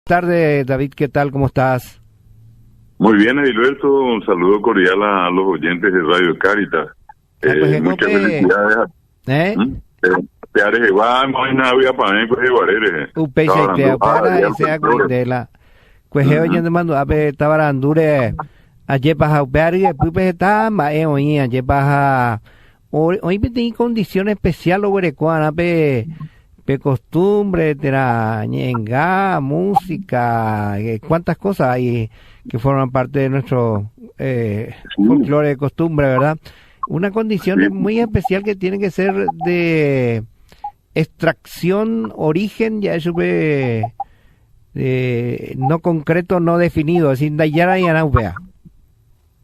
Tarde, David, ¿qué tal? ¿Cómo estás? Muy bien, Edilberto, un saludo cordial a los oyentes de Radio Cáritas. Ah, pues, Muchas Jecope. felicidades. ¿Eh? Pe arehegua, moina vy'apavẽ kuehe rehe. Upeichaite, Tavarandu upéva ára, día ha'e del folclore. kuindéla. Kuehe oñemandu'a pe tavarandúre ajépa ha upe ary epýpe heta mba'e oĩ ajépa ha oĩ peteĩ condición especial oguereko'arã pe pe costumbre térã ñe'ẽnga, música, cuántas cosas hay que forman parte de nuestro folclore de costumbre, ¿verdad? Una condición muy especial que tiene que ser de extracción, origen, ya eso no concreto, no definido, es decir, ndaijára iarã upéva.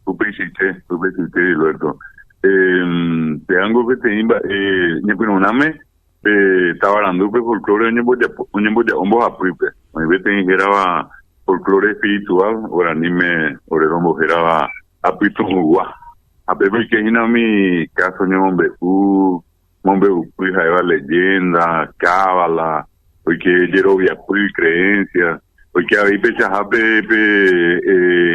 Upeichaite, upeichaite, Gilberto. Péango peteĩ mba'e ñepyrũrãme pe tavarandu pe folklore oñemboja'o mbohapýpe. Oĩ peteĩ hérava folklore espiritual, guaraníme ore rombohérava apytu'ũgua. Ha pépe oike hína umi káso ñemombe'u, mombe'upy ha'éva leyenda, cábala, oike jeroviapy, creencia, oike avei pechahápe pe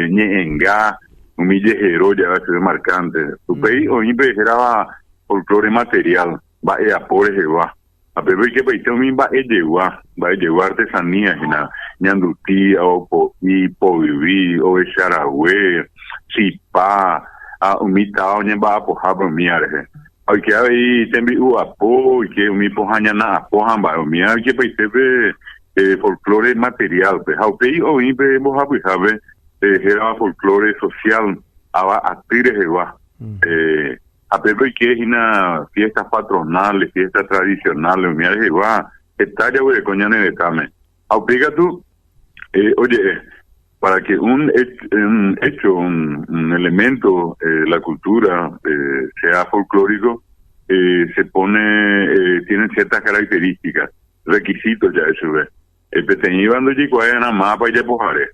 ñe'ẽnga, umi jehero ja'éva chupe marcante. Upéi oĩ pe hérava folklore material, mba'e'apo rehegua. Ha pépe oikepaite umi mba'ejegua, mba'ejegua artesanía hína, ñanduti, ao po'i, poyvi, ovecha rague, chipa, ha umi táva oñemba'apohápe umíva rehe. Ha oike avei tembi'u apo, oike umi pohã ñana apo ha mba'e umíva oikepaite pe folklore material-pe. Ha upéi oĩ pe mbohapyhápe hérava folklore social, ava aty rehegua. Ha pépe oike hína fiestas patronales, fiestas tradicionales, umíva rehegua heta jaguereko ñane retãme. Ha upéi katu oje'e, para que un hecho, un elemento de la cultura sea folclórico, se pone, tienen ciertas características, requisitos ja'e chupe. Peteĩva ndojeikuaái mávapa ijapohare,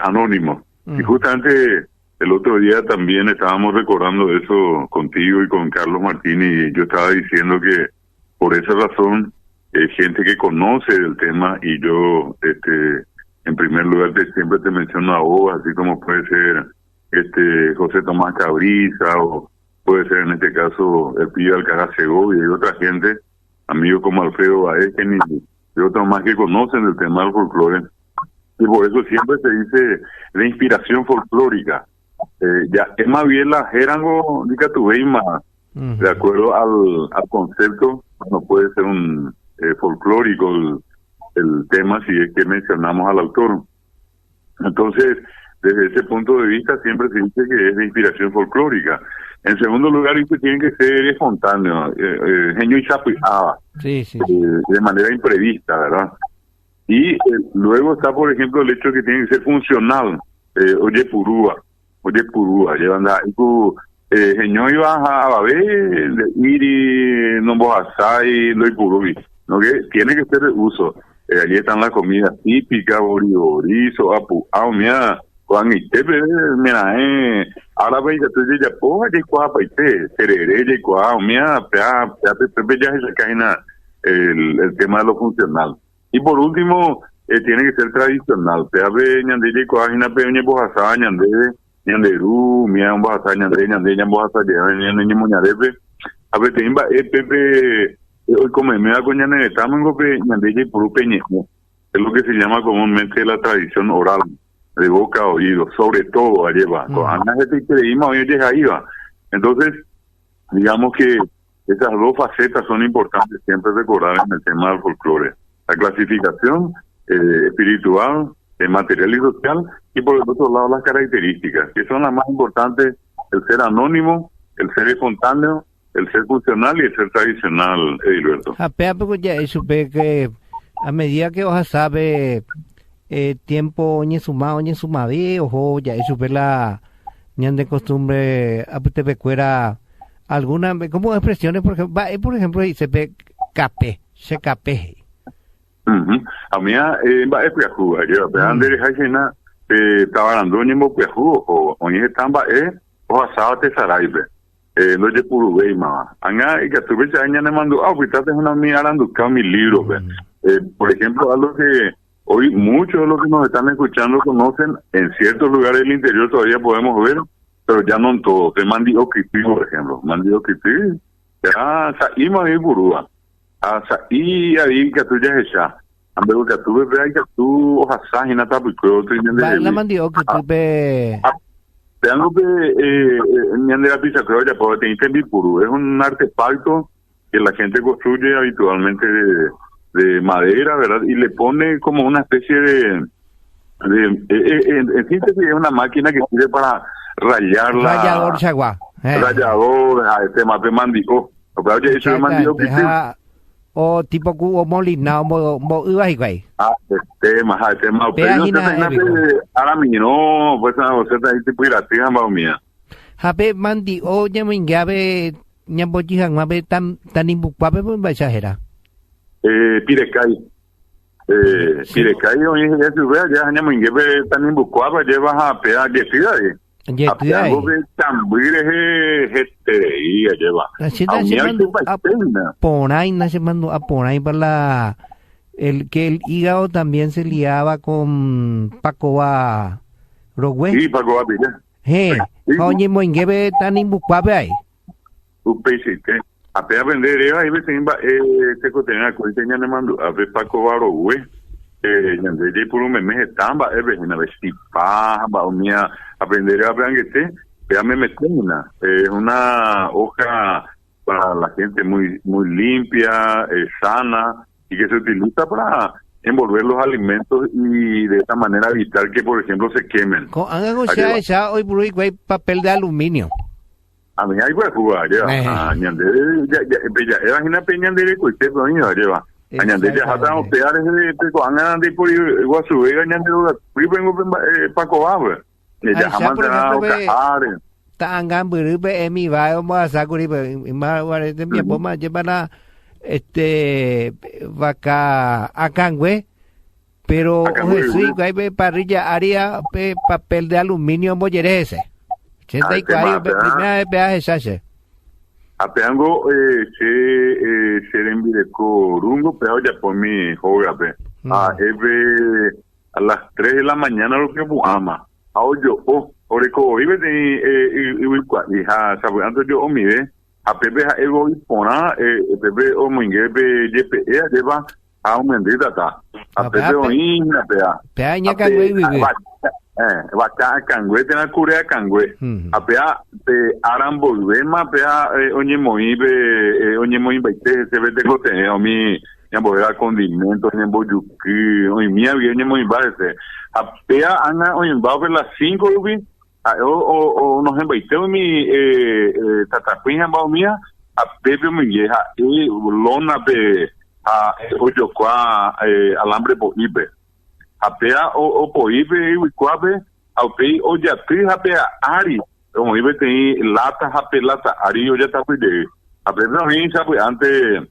anónimo. Y justamente el otro día también estábamos recordando eso contigo y con Carlos Martín y yo estaba diciendo que por esa razón gente que conoce el tema y yo este en primer lugar te, siempre te menciono a vos, así como puede ser este José Tomás Cabriza o puede ser en este caso el Pío Alcaraz Segovia y otra gente, amigos como Alfredo Baejen y otros más que conocen el tema del folclore. Y por eso siempre se dice de inspiración folclórica. Ya es más bien la jerango dicatubeima, de acuerdo al concepto, no puede ser un folclórico el tema si es que mencionamos al autor. Entonces, desde ese punto de vista siempre se dice que es de inspiración folclórica. En segundo lugar, dice que tiene que ser espontáneo, genio y sapiaba, de manera imprevista, ¿verdad? Y luego está, por ejemplo, el hecho de que tiene que ser funcional. Oye, purúa, oye, purúa, llevan la, genio iba a babe, iri, no bohasai, lo ipurubi, no que tiene que ser de uso. Allí están las comidas típicas, boriborizo, apu, ah, mira, Juan y tepe, mira, ahora ve, ya estoy ya po, ya cuá, pa, te, tereré, ya cuá, mira, pea, pea, pe, pe, ya se cae el tema de lo funcional. Y por último, tiene que ser tradicional. Pea, pe, ñande, ya cuá, jina, pe, ñe, bojasá, ñande, ñande, ru, mira, un bojasá, ñande, ñande, ña, bojasá, ya, ñande, ñe, moñare, pe. A pe, te, imba, pe, pe, hoy come, mira, con ñane, estamos en gope, ñande, ya, por pe, ñe, es lo que se llama comúnmente la tradición oral, de boca a oído, sobre todo, allí va. Con Ana, gente que creímos, hoy llega ahí va. Entonces, digamos que esas dos facetas son importantes siempre recordar en el tema del folclore. La clasificación espiritual, material y social, y por el otro lado las características, que son las más importantes, el ser anónimo, el ser espontáneo, el ser funcional y el ser tradicional, Edilberto. Ha péa peko ja'e chupe que a medida que ohasa pe tiempo oñesuma, oñesumave oho ja'e chupe la ñande costumbre apytepekuéra alguna, como expresiones, por ejemplo, mba'e por ejemplo he'ise pe kape, che kape he'i. Ha umíva mba'e pyahu, ajépa, pe nde reháichahína pe tavarandu oñembopyahu oho, oĩ heta mba'e ohasáva tesaráipe. Ndojepuruvéimava. Ág̃a ikatu peicha ñanemandu'a opytáta hína umi aranduka umi lívrope. Por ejemplo, algo que Hoy muchos de los que nos están escuchando conocen, en ciertos lugares del interior todavía podemos ver, pero ya no en todos. El mandi'o kyty, por ejemplo. Mandi'o kyty, ya sa'íma oĩ purúva. Ha sa'i avei ikatu jahecha. Ha mbeguekatúpe péva ikatu ohasa hína tapykue otro Mba'e la mandi'o kytýpe? Péango pe ñande rapichakuéra ojapo peteĩ tembipuru. Es un artefacto que la gente construye habitualmente de madera, ¿verdad? Y le pone como una especie de, en síntesis es una máquina que sirve para rayar la... Rallador chagua. Rallador, a este mape mandi'o. Oye, mandi'o O tipo ku omolina ombo'ýva hikuái. Ah, tema, ha tema. Péa hína épico. Aramirõ, pues osẽta itypyraty ha mba'umía. Ha pe mandi'o ñamoinge ñambojy hag̃ua pe tanimbukuápe mba'éicha héra? Pirekái. Pirekái oĩ he'i chupe aja ha ñamoinge pe tanimbukuápe ajéva ha péa jety avei. Jety avei. Pe kamby rehe heterei ajéva. Ha umi oitypaite porãi, nachemandu'a porãipa la el que el hígado también se liaba con pakova rogue. Sí, pakova pire. He, ha oñemoinge pe tanimbukuápe ai. Upeichaite. Ha péva pende eréva ahí peteĩ mba'e tekotevẽ akóinte ñanemandu'a pe pakova rogue. Ñande jaipuru meme heta mba'épe hína pe chipa ha mba'e umía ha pende eréva pe angete péva memete hína. Es una hoja para la gente muy, muy limpia, sana y que se utiliza para envolver los alimentos y de esa manera evitar que, por ejemplo, se quemen. Ko'ág̃a ko che ahecha oipuru hikuái papel de aluminio. A mí hay pyahu ajéva. Ah, ñande pe ja'éva hína pe ñande rekoitépe oĩva ajéva. Ha ñande jaháta upéva rehe pe ko'ág̃a ndaipóri guasuvéva ñande rogapýpe pe mba'e pakovápe. Ahecha por ejemplo pe ta'anga mbyrýpe Emi Vae ombohasákuri pe yma guare tembiapóma ajépa la este vaka akãngue pero ohesy hikuái pe parrilla ári ha pe papel de aluminio ombojere hese. Che ndaikuaái pe primera vez pe ahecha che. Ha péango che che rembireko rúngo péa ojapómi hógape. Ha'e pe a las 3 de la mañana rupi opu'ãma ha ojo'o oreko voi peteĩ yvykua'i ha sapy'ánte ojo'omive ha pépe ha'e voi porã pépe omoinge pe jepe'e ajépa ha omyendy tata ha pépe oĩ hína péa Péa iñakãngue yvyguy. Vaka akãngue térã kure akãngue ha péa pe ára mboyvéma péa oñemoĩ pe oñemoĩmbaite hese pe tekotevẽ umi ñambohéra condimento, ñembojuky, oĩmía guive oñemoĩmba hese. Ha péa ág̃a oĩmba upe las 5 rupi, ha'e onohẽmbaite umi tatapỹi ha mba'umía, ha pépe omoinge ha'e lónape ha ojokua alambre po'ípe. Ha péa opoi pe yvykuápe ha upéi ojaty ha péa ári omoĩ peteĩ láta ha pe láta ári ojatapy jey. Ha pépe oĩ sapy'ánte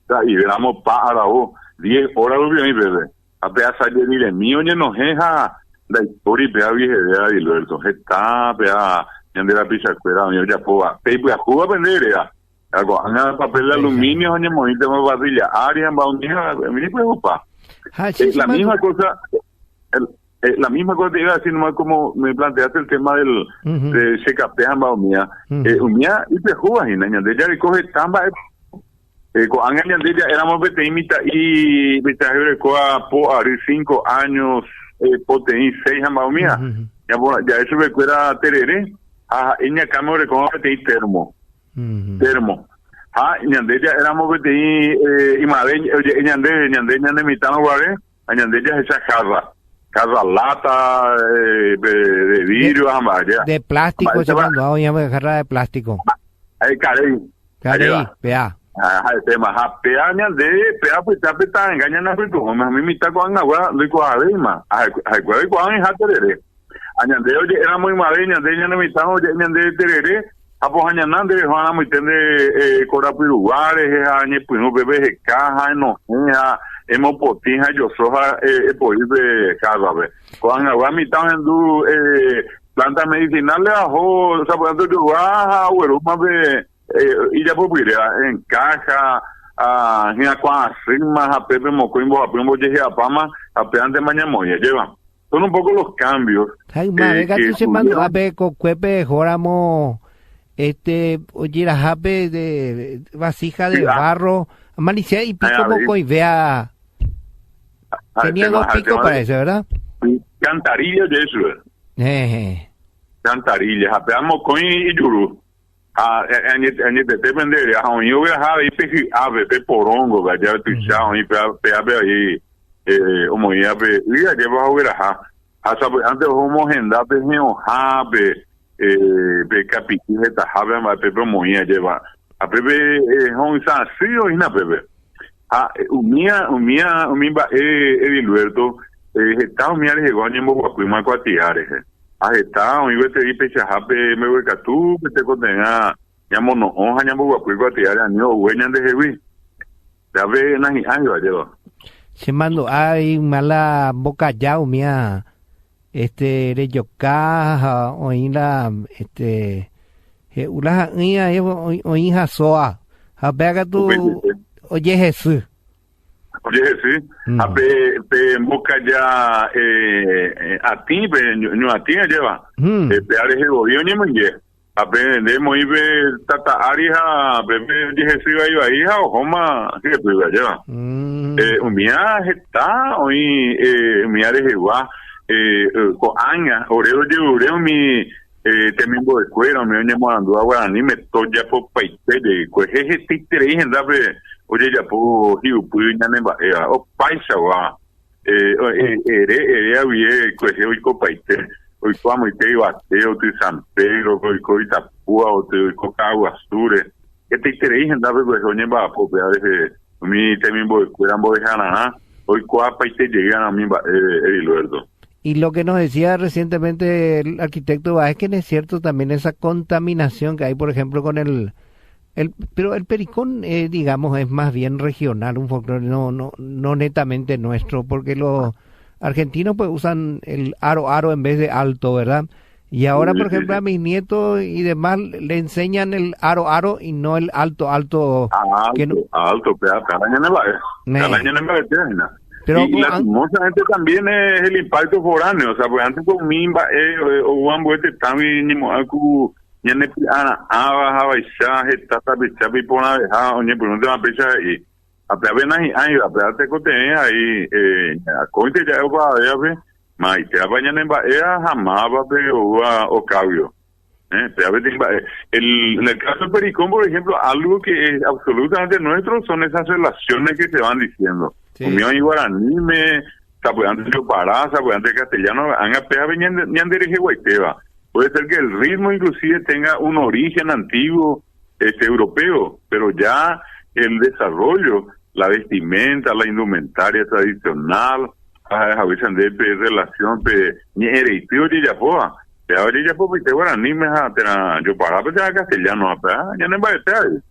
sa'ivéramo pa aravo, diez óra rupi oĩ pépe. Ha pe asaje riremi oñenohẽ ha ndaipóri péagui heve Adilberto. Heta péa ñande rapichakuéra oĩ ojapóva. Pe ipyahúva pende eréva. Ha ko'ág̃a papel de aluminio oñemoĩntema parrilla ári ha mba'umíva umi ipyahupa. Ha che La misma cosa, la misma cosa te iba a decir nomás como me planteaste el tema del de che kape ha mba'umía. Umía ipyahúva hína, ñande jareko heta mba'e. Ko'ág̃a ñande ja'éramo peteĩ mitã'i mitã'i po ary 5 años, poteĩ 6 ha mba'umía. Ja'e chupekuéra terere ha ha'e iñakãme orekóma peteĩ termo. Termo. Ha ñande ja'éramo peteĩ ymave oje'e ñande ñande ñane mitãrõ guare ha ñande jahecha jarra. Jarra lata, de vidrio ha mba'e. De plástico che mandu'a oĩva jarra de plástico. Karéi. Karéi, péa. Ha'etéma. Ha péa ñande, péa pyta pe ta'anga ñane apytu'ũme ha umi mitã ko'ag̃agua ndoikuaavéima. Ha'ekuéra oikuaa oĩha terere. Ha ñande oje'éramo ymave ñande ñane mitãrõ oje'e ñande terere ha pohãñana nde reho aramoite nde korapyrugua rehe ha ñepyrũ pépe eheka ha enohẽ ha emopotĩ ha ejoso ha epoi pe kárrape. Ko'ag̃agua mitã ohendu planta medicinales ha oho sapy'ánte ojogua ha oguerúma pe ijapopyréva en caja. Hyakuã asýma ha pépe mokõi mbohapy ombojehe'apáma ha pévantema ñamoĩ, ajéva. Son un poco los cambios. Ha ymave katu che mandu'a pe kokuépe ehóramo este ojerahápe de vasija de barro, malicia y pico mokõivéa. Tenía dos picos parece, ¿verdad? Cantarilla de eso. Eh. Cantarilla, ha pe mokõi ijuru. Ha añetete pende ere, ha oĩ ogueraha avei pe hy'ápe, pe porongo-pe, aja tuicha oĩ péape avei omoĩva pe y ajépa ha ogueraha. Ha sapy'ánte oho omohenda pe he'õhápe, pe kapi'i hetahápe ha mba'e pépe omoĩ ajépa. Ha pépe ho'ysã asy oĩhína pépe. Ha umía, umía, umi mba'e Edilberto, heta umía rehegua oñemboguapýma kuatia rehe. Ha heta oĩ gueteri peichahápe mbeguekatu pe tekotevẽ ñamono'õ ha ñamboguapy kuatiáre ani ogue ñandehegui. Jave nahi'ãiva, ajépa. Che mandu'a yma la mbokaja umía este rejoka ha oĩ la este he'u la ha'ỹi oĩ hasóa ha upéva katu ojehesy. Ojehesy ha pe pe mbokaja atĩ pe ñuatĩ ajéva pe arehe voi oñemoinge ha pe nde moĩ pe tata ári ha pe pe ojehesy vai vai ha ohóma hyepýpe ajéva. Umía heta oĩ umía rehegua ko'ág̃a ore rojerure umi Temimbo'ekuéra umi oñemoarandúva guaraníme tojapopaite jey. Kuehe hetaiterei hendápe ojejapo hi'upy ñanemba'éva, opaichagua. Ere ere guive kuehe oikopaite, oiko amoite yvate oty San Pedro-pe, oiko Itapúa oty, oiko Ka'aguasúre. Hetaiterei hendápe kuehe oñemba'apo upéva rehe umi temimbo'ekuéra mbo'ehararã oikuaapaite jeýramo umi mba'e Edilberto. Y lo que nos decía recientemente el arquitecto Báez, que es cierto también esa contaminación que hay, por ejemplo, con el, el pero el pericón, eh, digamos, es más bien regional, un folclore no, no, no netamente nuestro, porque los argentinos pues usan el aro aro en vez de alto, ¿verdad? Y ahora, por ejemplo, a mis nietos y demás le enseñan el aro aro y no el alto alto. Alto, que no... alto, pero y lastimosamente también es el impacto foráneo, o sea, pues antes con mi mba'e ou ambue tetãgui ñemo'ã ku ñane py'ara'ãva ha vaicha heta tapichápe iporãveha oñepyrũntema péicha he'i. Ha pe ave nahi'ãiva, pe tekotevẽ ahí akóinte ja'e opavavévape maitévapa ñane mba'éva ha mávape oúva okáguio. Pe ave peteĩ mba'e. El, en el caso del Pericón, por ejemplo, algo que es absolutamente nuestro son esas relaciones que se van diciendo. Sí. Umi oĩ guaraníme, sapy'ánte jopara, sapy'ánte castellano, ág̃a pe ave ñande, ñande reheguaitéva. Puede ser que el ritmo inclusive tenga un origen antiguo este europeo, pero ya el desarrollo, la vestimenta, la indumentaria tradicional, ha nde pe relación pe ñe'ẽreity ojejapóva, péva ojejapopaite guaraníme ha térã joparápe térã castellano ha péva ñanemba'ete avei.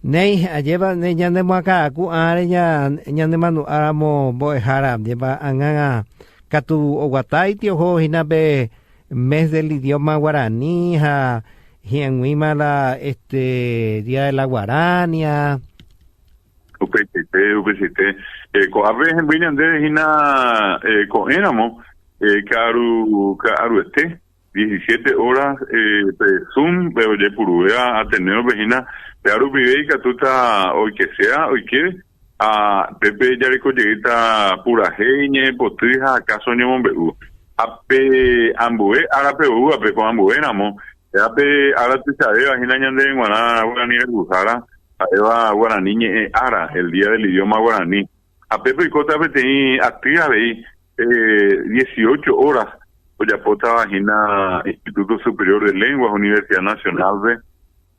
Néi, ajépa ne ñanemoakãraku áre ñanemandu'áramo mbo'ehára, ajépa ág̃a katu oguatáiti oho hína pe mes del idioma guaraní ha hi'ag̃uíma la este día de la guarania. Upeichaite, upeichaite. Ko'ápe hemby ñande hína ko'ẽramo ka'aru ka'aruete 17 horas pe Zoom pe ojepuruvéva Ateneo-pe hína, péva rupive ikatúta oikeséva oike ha pépe jareko jeýta purahéi, ñe'ẽpoty ha káso ñemombe'u. Ha pe ambue árape oúvape ko ambuéramo, péva pe ára tuichavéva hína ñandéve g̃uarã guarani rayhuhára, ha'éva guarani ñe'ẽ ára, el día del idioma guaraní. Ha pépe oikóta peteĩ aty avei 18 horas ojapótava hína Instituto Superior de Lenguas Universidad Nacional-pe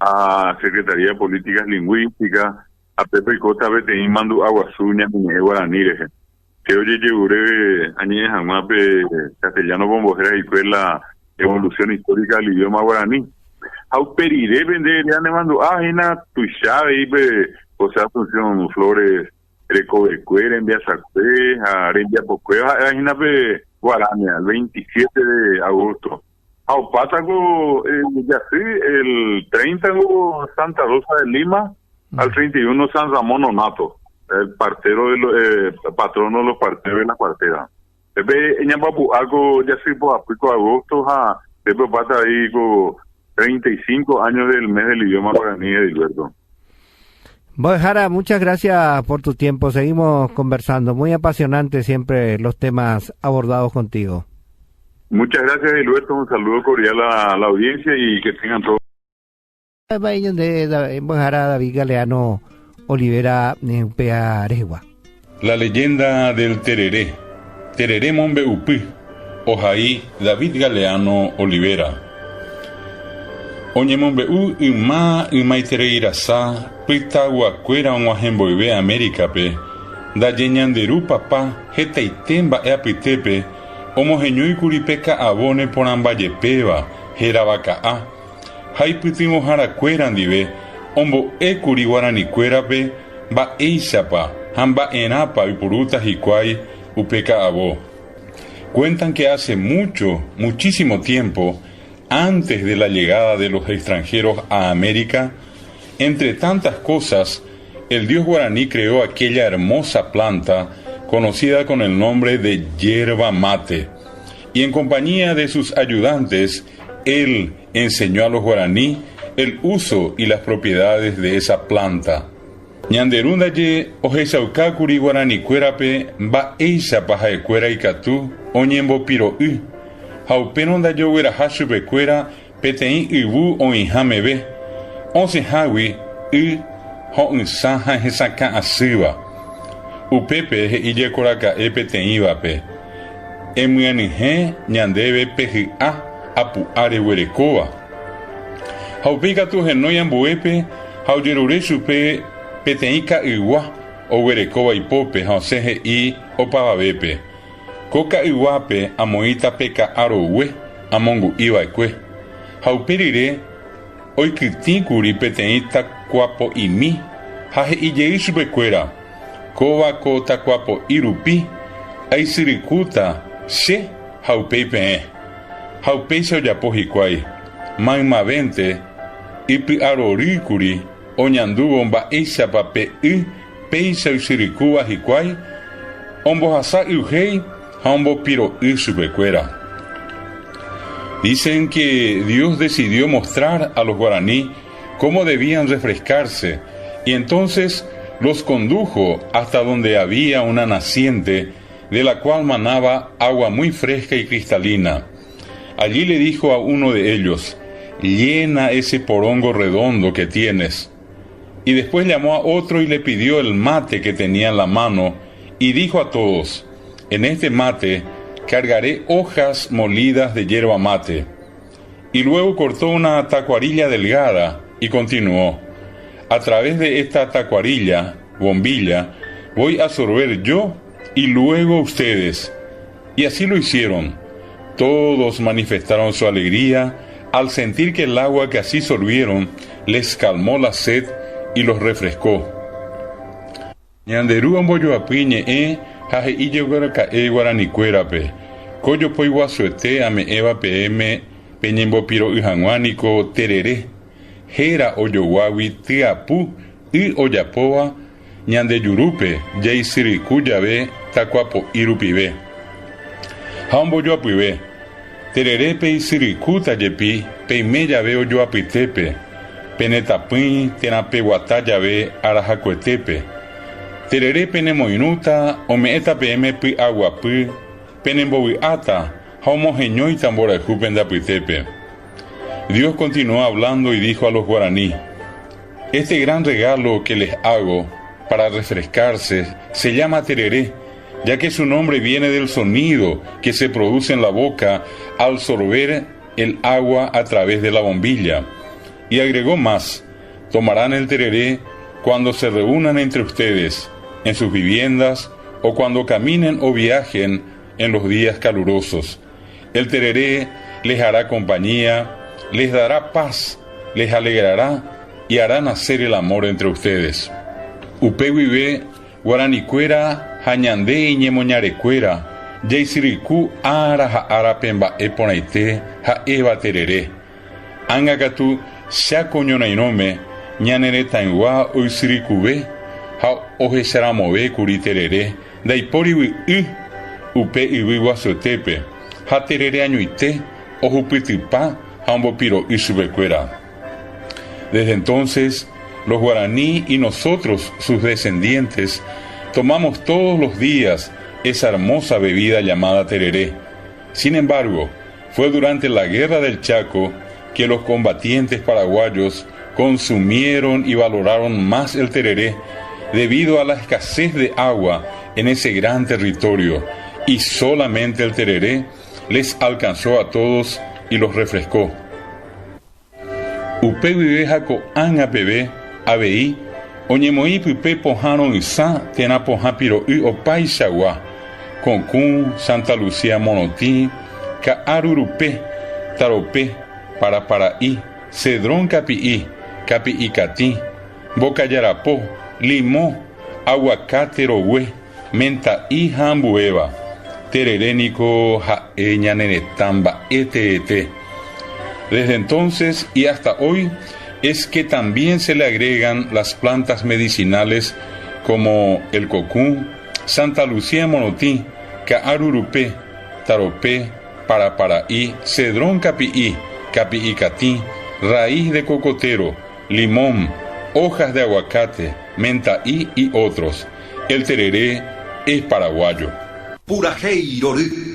ha Secretaría de Políticas Lingüísticas ha pépe oikóta peteĩ mandu'a guasu ñaneñe'ẽ guarani rehe. Che ojejevure añe'ẽ hag̃ua pe castellano pombohéra hikuái la evolución histórica del idioma guaraní. Ha upe rire pende ere nemandu'a hína tuicha avei pe José Asunción Flores rekovekue, rembiasakue ha rembiapokue ha'éva hína pe Guarania, el 27 de agosto. Ha opáta ko jasy el 30 ko Santa Rosa de Lima. Al 31 San Ramón Nonato, el partero de lo, eh, patrono de los parteros de la cuartera. Pepe ñambapu'a ko jasypoapy ko agosto ha pepe opáta ahí ko 35 años del mes del idioma guaraní, Edilberto. Mbo'ehára, muchas gracias por tu tiempo. Seguimos conversando. Muy apasionante siempre los temas abordados contigo. Muchas gracias, Edilberto. Un saludo cordial a la audiencia y que tengan todos. Mba'e ñande mbo'ehára David Galeano Olivera upéa rehegua. La leyenda del tereré, Tereré mombe'upy, ohai David Galeano Olivera. Oñemombe'u yma ymaitereirasa pytaguakuéra og̃uahẽ mboyve América-pe, ndaje ñande ru papa hetaite mba'e apytépe omoheñóikuri pe ka'avo neporãmbajepéva hérava ka'a, ha ipytyvõharakuéra ndive ombo'ékuri guaranikuérape mba'éichapa ha mba'erãpa oipurúta hikuái upe ka'avo. Cuentan que hace mucho, muchísimo tiempo, antes de la llegada de los extranjeros a América, entre tantas cosas, el dios guaraní creó aquella hermosa planta conocida con el nombre de yerba mate, y en compañía de sus ayudantes, él enseñó a los guaraní el uso y las propiedades de esa planta. Ñande Ru ndaje ohechaukákuri guaranikuérape mba'éichapa ha'ekuéra ikatu oñembopiro'y, ha upérõ ndaje ogueraha chupekuéra peteĩ yvu oĩha meve, osẽhágui y ho'ysã ha hesakã asýva. Upépe he'i jekoraka'e peteĩvape, Emyenyhẽ ñandéve pe hy'a apu'a reguerekóva. Ha upéi katu ohenói ambuépe ha ojerure chupe peteĩ ka'ygua oguerekóva ipópe ha osẽ he'i opavavépe, Ko ka'yguápe amoĩta pe ka'a rogue amongu'i va'ekue. Ha upe rire oikytĩ kuri peteĩ takuapo'imi ha he'i jey chupekuéra, Kóva ko takuapo'i rupi aisyrykúta che ha upéi peẽ. Ha upéicha ojapo hikuái, maymavénte ipy'arorýkuri oñandúvo mba'éichapa pe y péicha oisyrykúva hikuái ombohasa y'uhéi ha ombopiro'y chupekuéra. Dicen que Dios decidió mostrar a los guaraní cómo debían refrescarse y entonces los condujo hasta donde había una naciente de la cual manaba agua muy fresca y cristalina. Allí le dijo a uno de ellos, Llena ese porongo redondo que tienes. Y después llamó a otro y le pidió el mate que tenía en la mano y dijo a todos, En este mate cargaré hojas molidas de yerba mate. Y luego cortó una tacuarilla delgada y continuó, A través de esta tacuarilla, bombilla, voy a sorber yo y luego ustedes. Y así lo hicieron. Todos manifestaron su alegría al sentir que el agua que así sorbieron les calmó la sed y los refrescó. Ñande Ru ombojoapy iñe'ẽ ha he'i jegueraka'e guaranikuérape, Ko jopói guasuete ame'ẽva peẽme peñembopiro'y hag̃ua niko terere, héra ojoguágui tyapu y ojapóva ñande jurúpe jaisyryku jave takuapo'i rupive. Ha ombojoapyve, Tererépe isyrykúta jepi peime jave ojoapytépe, pene tapỹi térã peguata jave arahakuetépe. Terere penemoirũta ome'ẽta peẽme py'aguapy, penembovy'áta ha omoheñóita mborayhu pende apytépe. Dios continuó hablando y dijo a los guaraní, Este gran regalo que les hago para refrescarse se llama tereré, ya que su nombre viene del sonido que se produce en la boca al sorber el agua a través de la bombilla. Y agregó más, tomarán el tereré cuando se reúnan entre ustedes, en sus viviendas, o cuando caminen o viajen en los días calurosos. El tereré les hará compañía, les dará paz, les alegrará y hará nacer el amor entre ustedes. Upe guive guaranikuéra ha ñande iñemoñarekuéra jaisyryku ára ha árape mba'e porãite ha'éva terere. Ág̃a katu Cháko ñorairõme ñane retãygua oisyrykuve ha ohecharamovékuri terere ndaipórigui y upe yvy guasuetépe ha terere añoite ohupytypa ha ombopiro'y chupekuéra. Desde entonces, los guaraní y nosotros, sus descendientes, tomamos todos los días esa hermosa bebida llamada tereré. Sin embargo, fue durante la Guerra del Chaco que los combatientes paraguayos consumieron y valoraron más el tereré debido a la escasez de agua en ese gran territorio y solamente el tereré les alcanzó a todos y los refrescó. Upe guive ha ko'ág̃a peve avei oñemoĩ pype pohã ro'ysã térã pohã piro'y opaichagua, kokũ, Santa Lucía morotĩ, ka'a rurupe, tarope, parapara'i, cedrón kapi'i, kapi'i katĩ, mbokajarapo, limõ, aguacate rogue, menta'i ha ambuéva. Terere niko ha'e ñane retã mba'e teete. Desde entonces y hasta hoy es que también se le agregan las plantas medicinales como el kokũ, Santa Lucía morotĩ, ka'arurupe, tarope, parapara'i, cedrón kapi'i, kapi'i katĩ, raíz de cocotero, limón, hojas de aguacate, menta'i y otros. El tereré es paraguayo. Purahéi rory.